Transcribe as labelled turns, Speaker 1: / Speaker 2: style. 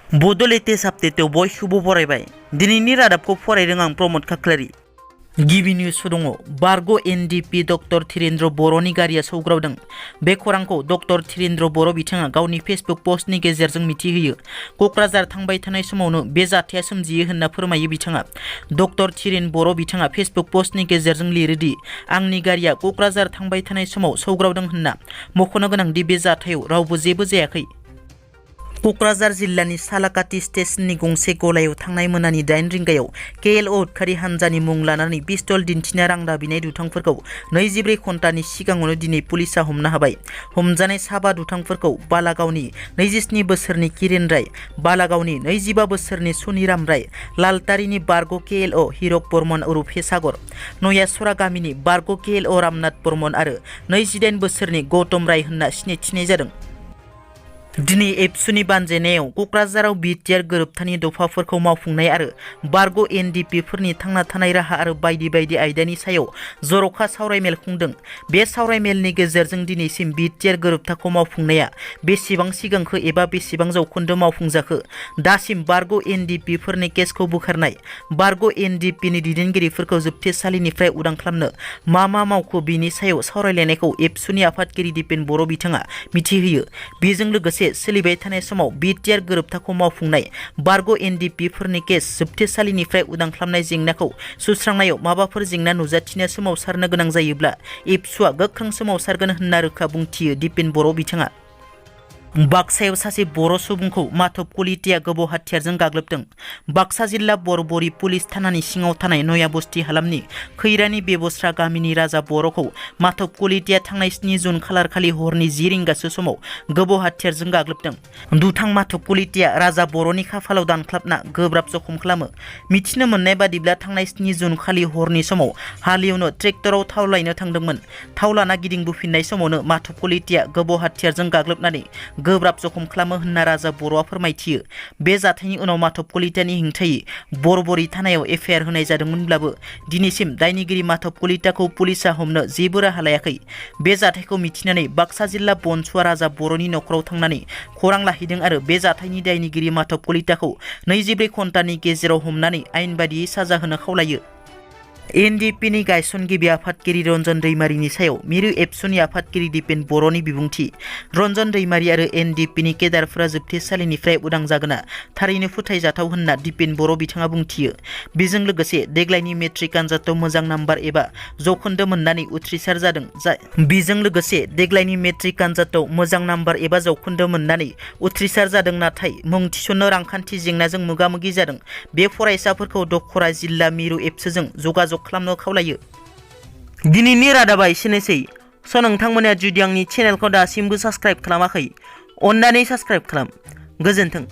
Speaker 1: बड' लेटेस्ट आपडेटआव बयखौबो बरायबाय। दिनैनि रादाबखौ फरायदों आं प्रमद खाख्लारि। गिबि निउस दङ। बर'ख एनडिएफबि डक्टर धीरेन्द्र बर'नि गारिया सौग्रावदों। बे खौरांखौ डक्टर धीरेन्द्र बर' बिथाङा गावनि फेसबुक पस्टनि गेजेरजों मिथिहोयो। क'क्राझार थांबाय थानाय समावनो बे जाथाया सोमजियो होनना फोरमायो बिथाङा। डक्टर धीरेन्द्र बर' बिथाङा फेसबुक पस्टनि गेजेरजों लिरोदि आंनि गारिया क'क्राझार थांबाय थानाय समाव सौग्रावदों होनना। मख'नो गोनांदि बे जाथायाव रावबो जेबो जायाखै। क'क्राझार जिल्लानि सालाकाटि स्टेशननि गंसे गलायाव थांनाय मोनानि 8 रिंगायाव केएलअ उदखारि हान्जानि मुं लानानै पिस्तल दिन्थिना रां दाबिनाय दुथांफोरखौ 24 घन्टानि सिगाङावनो दिनै पुलिसआ हमनो हाबाय। हमजानाय साबा दुथांफोरखौ बालागावनि 27 बोसोरनि किरेन राय, बालागावनि 25 बोसोरनि सनिराम राय, लालटारिनि बर'ख केएलअ हिरक बर्मन उरुफ हेसागर, नयासरा गामिनि बर'ख केएलअ रामनाथ बर्मन आरो 28 बोसोरनि गौतम राय होनना सिनायथिनाय जादों। दिनै एबसुनि बानजायनायाव क'क्राझाराव बिटिआर गोरोबथानि दफाफोरखौ मावफुंनाय आरो बर'ख एनडिएफबिफोरनि थांना थानाय राहा आरो बायदि बायदि आयदानि सायाव जर'खा सावरायमेल खुंदों। बे सावरायमेलनि गेजेरजों दिनैसिम बिटिआर गोरोबथाखौ मावफुंनाया बेसेबां सिगांखो एबा बेसेबां जौखोन्दो मावफुंजाखो, दासिम बर'ख एनडिएफबिफोरनि केसखौ बोखारनाय, बर'ख एनडिएफबिनि दैदेनगिरिफोरखौ जोबथेसालिनिफ्राय उदां खालामनो मा मावखो बेनि सायाव सावरायलायनायखौ एबसुनि आफादगिरि दिपेन बर' बिथाङा मिथिहोयो। बेजों लोगोसे सोलिबाय थानाय समाव बिटिआर गोरोबथाखौ मावफुंनाय, बर'ख एनडिएफबिफोरनि केस जोबथेसालिनिफ्राय उदां खालामनाय जेंनाखौ सुस्रांनायाव माबाफोर जेंना नुजाथिना सोमावसारनो गोनां जायोब्ला एबसुआ गोख्रों सोमावसारगोन होनना रोखा बुंथियो दिपेन बर' बिथाङा। बाक्सायाव सासे बर' सुबुंखौ माधब कलिताया गोबौ हाथियारजों गाग्लोबदों। बाक्सा जिल्ला बरबरि पुलिस थानानि सिङाव थानाय नयाबस्ति हालामनि खैरानि बेबस्रा गामिनि राजा बर'खौ माधब कलिताया थांनाय 7 जुन खालारखालि हरनि 10 रिंगासो समाव गोबौ हाथियारजों गाग्लोबदों। दुथां माधब कलिताया राजा बर'नि खाफालाव दानख्लाबना गोब्राब जखम खालामो। मिथिनो मोननाय बादिब्ला थांनाय 7 जुन खालि हरनि समाव हालेवनो ट्रेक्टराव थाव लायनो थांदोंमोन। थाव लाना गिदिंबोफिननाय समावनो माधब कलिताया गोबौ हाथियारजों गाग्लोबनानै गोब्राब जखम खालामो होनना राजा बर'आ फोरमायथियो। बे जाथायनि उनाव माधब कलितानि हेंथायै बरबरि थानायाव एफआइआर होनाय जादोंमोनब्लाबो दिनैसिम दायनिगिरि माधब कलिताखौ पुलिसआ हमनो जेबो राहा लायाखै। बे जाथायखौ मिथिनानै बाक्सा जिल्ला बनसुआ राजा बर'नि नखराव थांनानै खौरां लाहैदों आरो बे जाथायनि दायनिगिरि माधब कलिताखौ 24 घन्टानि गेजेराव हमनानै आयेन बादियै साजा होनो खावलायो। एनडिएफबिनि गायसनगिरि आफादगिरि रन्जन दैमारिनि सायाव मिरु एबसुनि आफादगिरि दिपेन बर'नि बिबुंथि। रन्जन दैमारि आरो एनडिएफबिनि केडारफोरा जोबथेसालिनिफ्राय उदां जागोना थारैनो फोथायजाथाव होनना दिपेन बर' बिथाङा बुंथियो। बेजों लोगोसे देग्लायनि मेट्रिक आनजादाव मोजां नाम्बार एबा जौखोन्दो मोननानै उथ्रिसार जादों। बेजों लोगोसे देग्लायनि मेट्रिक आनजादाव मोजां नाम्बार एबा जौखोन्दो मोननानै उथ्रिसार जादों, नाथाय मुं थिसननो रांखान्थि जेंनाजों मोगा मोगि जादों। बे फरायसाफोरखौ दखरा जिल्ला मिरु एबसुजों जगाजग खालामनो खावलायो। दिनैनि रादाबा एसेनोसै। नोंथांमोना जुदि आंनि चेनेलखौ दासिमबो साबस्क्राइब खालामाखै, अन्नानै साबस्क्राइब खालाम। गोजोन्थों।